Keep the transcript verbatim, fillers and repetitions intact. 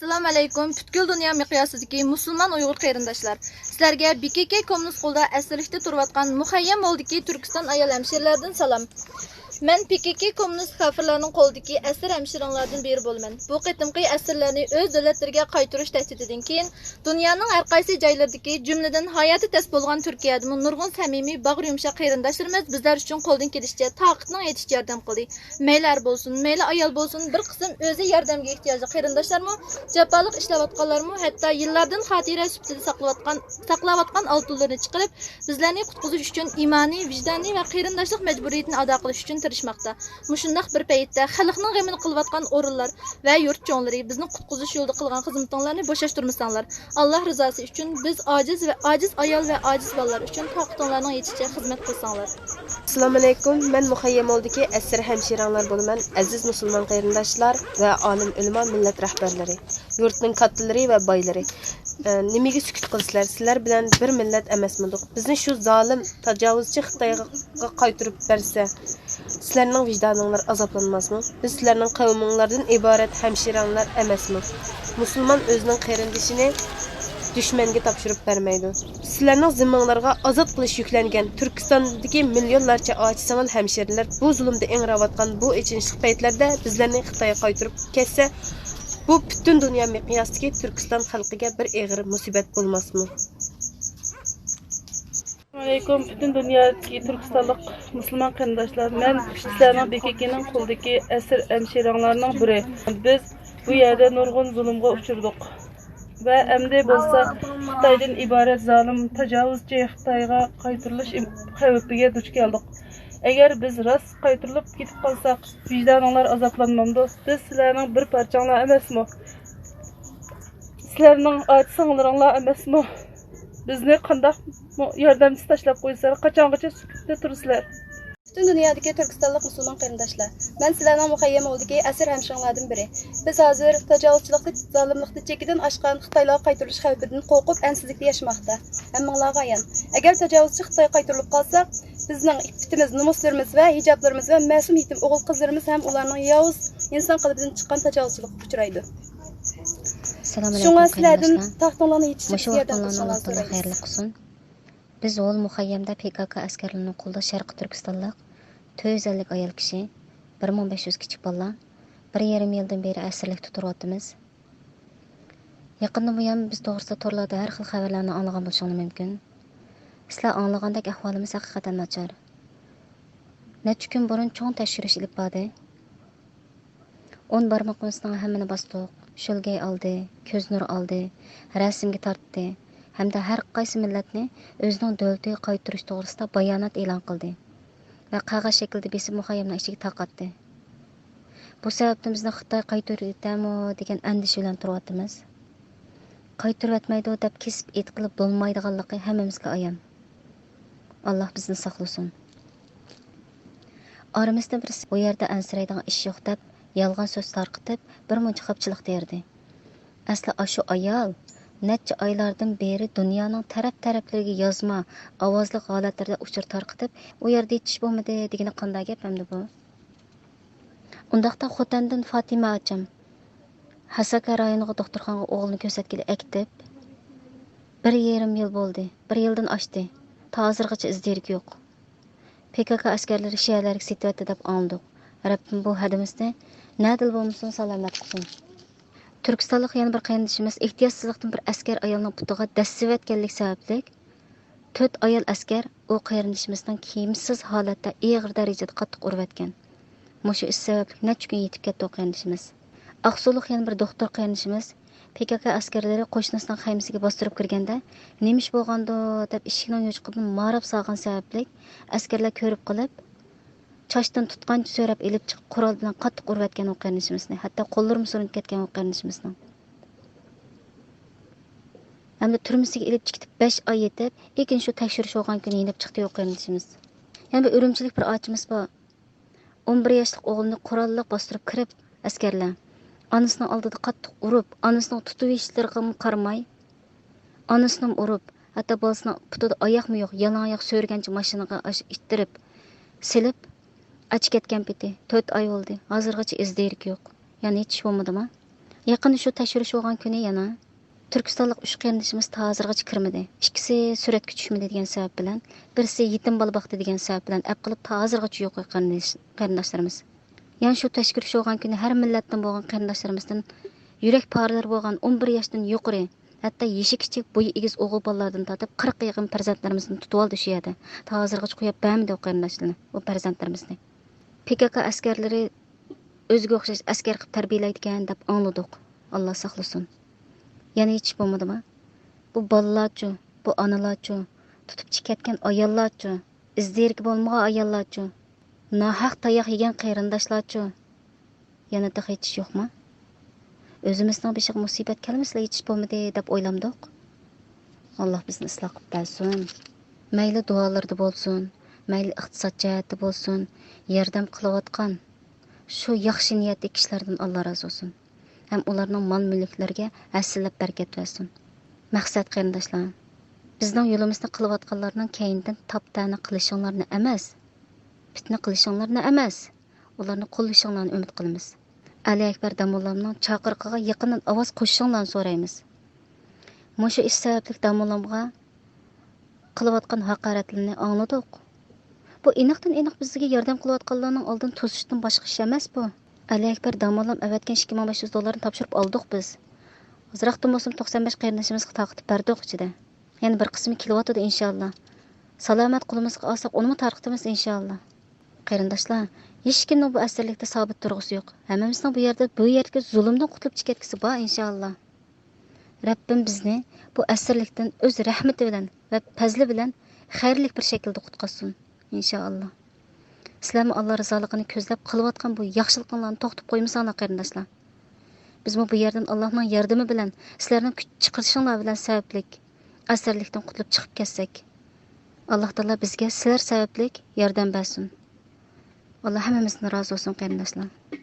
ئەسسالامۇ ئەلەيكۇم، پۈتكۈل دۇنيا مىقياسىدىكى مۇسۇلمان ئۇيغۇر قېرىنداشلار! سىلەرگە بى كې كې كوممۇنىست قولىدا ئەسىرلىكتە تۇرۇۋاتقان مۇخەييەم مولدىكى تۈركىستان ئايال ھەمشىرىلەردىن سالام! مەن پى كې كې كوممۇنىست كاپىرلارنىڭ قولىدىكى ئەسىر ھەمشىرىڭلاردىن بىرى بولىمەن. بۇ قېتىمقى ئەسىرلەرنى ئۆز دۆلەتلىرىگە قايتۇرۇش تەھدىتىدىن كېيىن، دۇنيانىڭ ھەر قايسى جايلىرىدىكى، جۈملىدىن ھاياتى تەس بولغان تۈركىيەدىمۇ نۇرغۇن سەمىمىي، باغرى يۇمشاق قېرىنداشلىرىمىز بىزلەر ئۈچۈن قولىدىن كېلىشىچە، تاقىتىنىڭ يېتىشىچە ياردەم قىلدى. مەيلى ئەر بولسۇن، مەيلى ئايال بولسۇن، بىر قىسىم ئۆزى ياردەمگە ئېھتىياجلىق قېرىنداشلارمۇ، جاپالىق ئىشلەۋاتقانلارمۇ، ھەتتا يىللاردىن خاتىرە سۈپىتىدە ساقلىۋاتقان، ساقلاۋاتقان ئالتۇنلىرىنى چىقىرىپ، بىزلەرنى قۇتقۇزۇش ئۈچۈن ئىمانىي، ۋىجدانىي ۋە قېرىنداشلىق مەجبۇرىيىتىنى ئادا قىلىش ئۈچۈن تىرىشماقتا. مۇشۇنداق بىر پەيتتە خەلقنىڭ غېمىنى قىلىۋاتقان ئورۇنلار ۋە يۇرت چوڭلىرى، بىزنىڭ قۇتقۇزۇش يولىدا قىلغان خىزمىتىڭلارنى بوشاشتۇرمىساڭلار. ئاللا رىزاسى ئۈچۈن بىز ئاجىز ۋە ئاجىز ئايال ۋە ئاجىز بالىلار ئۈچۈن تاقىتىڭلارنىڭ يېتىشىچە خىزمەت قىلساڭلار. ئەسسالامۇئەلەيكۇم، مەن مۇخەييەمولدىكى ئەسىر ھەمشىرەڭلار بولىمەن، ئەزىز مۇسۇلمان قېرىنداشلار ۋە ئالىم ئۆلىما، مىللەت رەھبەرلىرى، يۇرتنىڭ كاتتىلىرى ۋە بايلىرى. ئە، نېمىگە سۈكۈت قىلىسىلەر؟ سىلەر بىلەن بىر مىللەت ئەمەسمىدۇق؟ بىزنى شۇ زالىم، تاجاۋۇزچى خىتايغا قايتۇرۇپ بەرسە، سىلەرنىڭ ۋىجدانىڭلار ئازابلانماسمۇ؟ بىز سىلەرنىڭ قەۋمىڭلاردىن ئىبارەت ھەمشىرەڭلار ئەمەسمۇ؟ مۇسۇلمان ئۆزىنىڭ قېرىندىشىنى دۈشمەنگە تاپشۇرۇپ بەرمەيدۇ. سىلەرنىڭ زىممىڭلارغا ئازاد قىلىش يۈكلەنگەن تۈركىستاندىكى مىليونلارچە ئاچا-سىڭىل ھەمشىرىلەر بۇ زۇلۇمدا ئىڭراۋاتقان بۇ ئېچىنىشلىق پەيتلەردە بىزلەرنى خىتايغا قايتۇرۇپ كەتسە، بۇ پۈتۈن دۇنيا مىقياسىدىكى تۈركىستان خەلقىگە بىر ئېغىر مۇسىبەت بولماسمۇ؟ ئەسسالامۇئەلەيكۇم، پۈتۈن دۇنيادىكى تۈركىستانلىق مۇسۇلمان قېرىنداشلار، مەن سىلەرنىڭ بى كې كېنىڭ قولىدىكى ئەسىر ھەمشىرەڭلارنىڭ بىرى. بىز بۇ يەردە نۇرغۇن زۇلۇمغا ئۇچرىدۇق ۋە ئەمدى بولسا خىتايدىن ئىبارەت زالىم، تاجاۋۇزچى خىتايغا قايتۇرۇلۇش ئىم-، خەۋپىگە دۇچ كەلدۇق. ئەگەر بىز راست قايتۇرۇلۇپ كېتىپ قالساق، ۋىجدانىڭلار ئازابلانمامدۇ؟ بىز سىلەرنىڭ بىر پارچاڭلار ئەمەسمۇ؟ سىلەرنىڭ ئاچا-سىڭىللىرىڭلار ئەمەسمۇ؟ بىزنى قانداق ياردەمسىز تاشلاپ قويىسىلەر؟ قاچانغىچە سۈكۈتتە تۇرىسىلەر؟ پۈتۈن دۇنيادىكى تۈركىستانلىق مۇسۇلمان قېرىنداشلار، مەن سىلەرنىڭ مۇخەييەم ئولدىكى ئەسىر ھەمشىرىڭلاردىن بىرى. بىز ھازىر تاجاۋۇزچىلىقتا، زالىملىقتا چېكىدىن ئاشقان خىتايلارغا قايتۇرۇلۇش خەۋپىدىن قورقۇپ، ئەنسىزلىكتە ياشىماقتا. ھەممىڭلارغا ئايان، ئەگەر تاجاۋۇزچى خىتايغا قايتۇرۇلۇپ قالسا، بىزنىڭ ئىپپىتىمىز، نومۇسلىرىمىز ۋە ھىجابلىرىمىز ۋە مەسۇم يېتىم ئوغۇل-قىزلىرىمىز ھەم ئۇلارنىڭ ياۋۇز ئىنسان قەلبىدىن چىققان تاجاۋۇزچىلىققا ئۇچرايدۇ. ئەسسالامۇ شۇڭا ئەلەيكۇم سىلەردىن قېرىنداشلار. تاقىتىڭلارنى يېتىشىچە مۇشۇ ياردەم ۋاقىتلارنى قىلىشىڭلارنى ئاللا تائالا سورايمىز. خەيرلىك قىلسۇن. بىز ھول مۇخەييەمدە پې كا كا ئەسكەرلىرىنىڭ قولىدا شەرقىي تۈركىستانلىق تۆت يۈز ئەللىك ئايال كىشى، بىر مىڭ بەش يۈز كىچىك بالىلار، بىر يېرىم يىلدىن بېرى ئەسىرلىكتە تۇرۇۋاتىمىز. يېقىندىن بۇيان بىز توغرىسىدا تورلاردا ھەر خىل خەۋەرلەرنى ئاڭلىغان بولۇشۇڭلار مۇمكىن. سىلەر ئاڭلىغاندەك ئەھۋالىمىز ھەقىقەتەن ناچار. نەچچە كۈن بۇرۇن چوڭ تەكشۈرۈش ئېلىپ باردى. ئون بارمىقىمىزنىڭ ھەممىنى باستۇق، شۆلگەي ئالدى، كۆز نۇرى ئالدى، رەسىمگە تارتتى ھەمدە ھەر قايسى مىللەتنى ئۆزىنىڭ دۆلىتىگە قايتۇرۇش توغرىسىدا بايانات ئېلان قىلدى ۋە قەغەز شەكلىدە بېسىپ مۇخەييەمنىڭ ئىچىگە تارقاتتى. بۇ سەۋەبتىن بىزنى خىتاي قايتۇرۇۋېتەرمۇ دېگەن ئەندىشە بىلەن تۇرۇۋاتىمىز. قايتۇرۇۋەتمەيدۇ دەپ كېسىپ ئېيتقىلى بولمايدىغانلىقى ھەممىمىزگە ئايان. ئاللا بىزنى ساقلىسۇن. ئارىمىزدىن بىرسى بۇ يەردە ئەنسىرەيدىغان ئىش يوق دەپ يالغان سۆز تارقىتىپ، بىر مۇنچە خاپچىلىق تېرىدى. ئەسلى ئاشۇ ئايال نەچچە ئايلاردىن بېرى دۇنيانىڭ تەرەپ-تەرەپلىرىگە يازما، ئاۋازلىق ھالەتلەردە ئۇچۇر تارقىتىپ، ئۇ يەردە يېتىش بولمىدى دېگىنى قانداق گەپ ئەمدى بۇ؟ ئۇنداقتا خوتەندىن فاتىمە ئاچام ھاساكا رايونىغا دوختۇرخانىغا ئوغلىنى كۆرسەتكىلى ئەكېتىپ، بىر يېرىم يىل بولدى، بىر يىلدىن ئاشتى. تا ھازىرغىچە ئىز دېرىكى يوق. پې كا كا ئەسكەرلىرى شىئەلەرگە سېتىۋەتتى دەپ ئاڭلىدۇق. رەببىم بۇ ھەدىمىزنى نەدىلا بولمىسۇن سالامەت قىلسۇن. تۈركىستانلىق يەنە بىر قېرىندىشىمىز ئېھتىياتسىزلىقتىن بىر ئەسكەر ئايالنىڭ پۇتىغا دەسسىۋەتكەنلىكى سەۋەبلىك، تۆت ئايال ئەسكەر ئۇ قېرىندىشىمىزنىڭ كىيىمسىز ھالەتتە ئېغىر دەرىجىدە قاتتىق ئۇرۇۋەتكەن. مۇشۇ ئىش سەۋەبلىك نەچچە كۈن يېتىپ كەتتى ئۇ قېرىندىشىمىز. ئاقسۇلۇق يەنە بىر دوختۇر قېرىندىشىمىز پې كا كا ئەسكەرلىرى قوشنىسىنىڭ خەيمىسىگە باستۇرۇپ كىرگەندە، نېمە ئىش بولغاندۇ دەپ ئىشىكنىڭ يوچۇقىدىن ماراپ سالغان سەۋەبلىك، ئەسكەرلەر كۆرۈپ قېلىپ، چاچتىن تۇتقانچە سۆرەپ ئېلىپ چىقىپ، قورال بىلەن قاتتىق ئۇرۇۋەتكەن ئۇ قېرىندىشىمىزنى. ھەتتا قوللىرىمۇ سۇرۇنۇپ كەتكەن ئۇ قېرىندىشىمىزنىڭ. ھەمدە تۈرمىسىگە ئېلىپ چىقىپ بەش ئاي يېتىپ، لېكىن شۇ تەكشۈرۈش بولغان كۈنى يېنىپ چىقتى ئۇ قېرىندىشىمىز. يەنە بىر ئۈرۈمچىلىك بىر ئاچىمىز بار. ئون بىر ياشلىق ئوغلىنى قوراللىق باستۇرۇپ كىرىپ ئەسكەرلەر، ئانىسىنىڭ ئالدىدا قاتتىق ئۇرۇپ، ئانىسىنىڭ تۇتۇۋېلىشلىرىغىمۇ قارىماي، ئانىسىنىمۇ ئۇرۇپ، ھەتتا بالىسىنىڭ پۇتىدا ئاياقمۇ يوق، يالاڭ ئاياق سۆرىگەنچە ماشىنىغا ئاش-، ئىتتىرىپ سېلىپ، ئەچىپ كەتكەن پېتى. تۆت ئاي بولدى، ھازىرغىچە ئىز دېرىكى يوق. يەنى ھېچ ئىش بولمىدىما؟ يېقىندا شۇ تەكشۈرۈش بولغان كۈنى يەنە تۈركىستانلىق ئۈچ قېرىندىشىمىز تا ھازىرغىچە كىرمىدى. ئىككىسى سۈرەتكە چۈشمىدى دېگەن سەۋەب بىلەن، بىرسى يېتىم بالا باقتى دېگەن سەۋەب بىلەن ئەپ قىلىپ تا ھازىرغىچە يوق قېرىنداش-، قېرىنداشلىرىمىز. يەنە شۇ تەكشۈرۈش بولغان كۈنى ھەر مىللەتتىن بولغان قېرىنداشلىرىمىزدىن يۈرەك پارىلىرى بولغان ئون بىر ياشتىن يۇقىرى، ھەتتا يېشى كىچىك، بويى ئېگىز ئوغۇل بالىلاردىن تارتىپ قىرىققا يېقىن پەرزەنتلىرىمىزنى تۇتۇۋالدى شۇ يەردە. تا ھازىرغىچە قويۇپ بەرمىدى ئۇ قېرىنداشلىرىنى، ئۇ پەرزەنتلىرىمىزنى. پى كاكا ئەسكەرلىرى ئۆزىگە ئوخشاش ئەسكەر قىلىپ تەربىيەلەيدىكەن دەپ ئاڭلىدۇق. ئاللا ساقلىسۇن. يەنە ھېچ بولمىدىما؟ بۇ بالىلارچۇ؟ بۇ ئانىلارچۇ؟ تۇتۇپ چىكەتكەن ئاياللارچۇ؟ ئىزدىرىكى بولمىغان ئاياللارچۇ؟ ناھەق تاياق يېگەن قېرىنداشلارچۇ؟ يەنە تېخى ھېچ يوقما؟ ئۆزىمىزنىڭ بېشىغا مۇسىبەت كەلمىسىلا ھېچ بولمىدى دەپ ئويلامدۇق؟ ئاللا بىزنى ئىسلاھ قىلىپ بەرسۇن. مەيلى دۇئالىرىدا بولسۇن، مەيلى ئىقتىساد جەھەتتە بولسۇن، ياردەم قىلىۋاتقان شۇ ياخشى نىيەتلىك كىشىلەردىن ئاللا رازى بولسۇن. ھەم ئۇلارنىڭ مال-مۈلۈكلىرىگە ھەسسىلەپ بەرىكەت بەرسۇن. مەقسەت قېرىنداشلار، بىزنىڭ يولىمىزنى قىلىۋاتقانلارنىڭ كەينىدىن تاپا-تەنە قىلىشىڭلارنى ئەمەس، پىتنە قىلىشىڭلارنى ئەمەس، ئۇلارنى قوللىشىڭلارنى ئۈمىد قىلىمىز. ئەلى ئەكبەر داموللامنىڭ چاقىرىقىغا يېقىندىن ئاۋاز قوشۇشۇڭلارنى سورايمىز. مۇشۇ ئىش سەۋەبلىك داموللامغا قىلىۋاتقان ھاقارەتلىرىنى ئاڭلىدۇق. بۇ ئېنىقتىن ئېنىق بىزگە ياردەم قىلىۋاتقانلارنىڭ ئالدىنى توسۇشتىن باشقا ئىش ئەمەس بۇ. ئەلى ئەكبەر داموللام ئەۋەتكەن ئىككى مىڭ بەش يۈز دوللارنى تاپشۇرۇپ ئالدۇق بىز. ئازراقتىن بولسىمۇ توقسان بەش قېرىندىشىمىزغا تارقىتىپ بەردۇق ئىچىدە. يەنە بىر قىسمى كېلىۋاتىدۇ ئىنشاللا. سالامەت قولىمىزغا ئالساق ئۇنىمۇ تارقىتىمىز ئىنشاللا. قېرىنداشلار، ھېچكىمنىڭ بۇ ئەسىرلىكتە سابىت تۇرغۇسى يوق. ھەممىمىزنىڭ بۇ يەردە، بۇ يەردىكى زۇلۇمدىن قۇتۇلۇپ چىقىدىغۇسى بار ئىنشاللا. رەببىم بىزنى بۇ ئەسىرلىكتىن ئۆز رەھمىتى بىلەن ۋە پەزلى بىلەن خەيرلىك بىر شەكىلدە قۇتقازسۇن، ئىنشائاللا. سىلەرمۇ ئاللا رىزالىقىنى كۆزلەپ قىلىۋاتقان بۇ ياخشىلىقىڭلارنى توختىتىپ قويمىساڭلار، قېرىنداشلار. بىزمۇ بۇ يەردىن ئاللانىڭ ياردىمى بىلەن، سىلەرنىڭ كۈچ چىقىرىشىڭلار بىلەن سەۋەبلىك ئەسىرلىكتىن قۇتۇلۇپ چىقىپ كەتسەك، ئاللا تائالا بىزگە سىلەر سەۋەبلىك ياردەم بەرسۇن. ئاللا ھەممىمىزدىن رازى بولسۇن، قېرىنداشلار.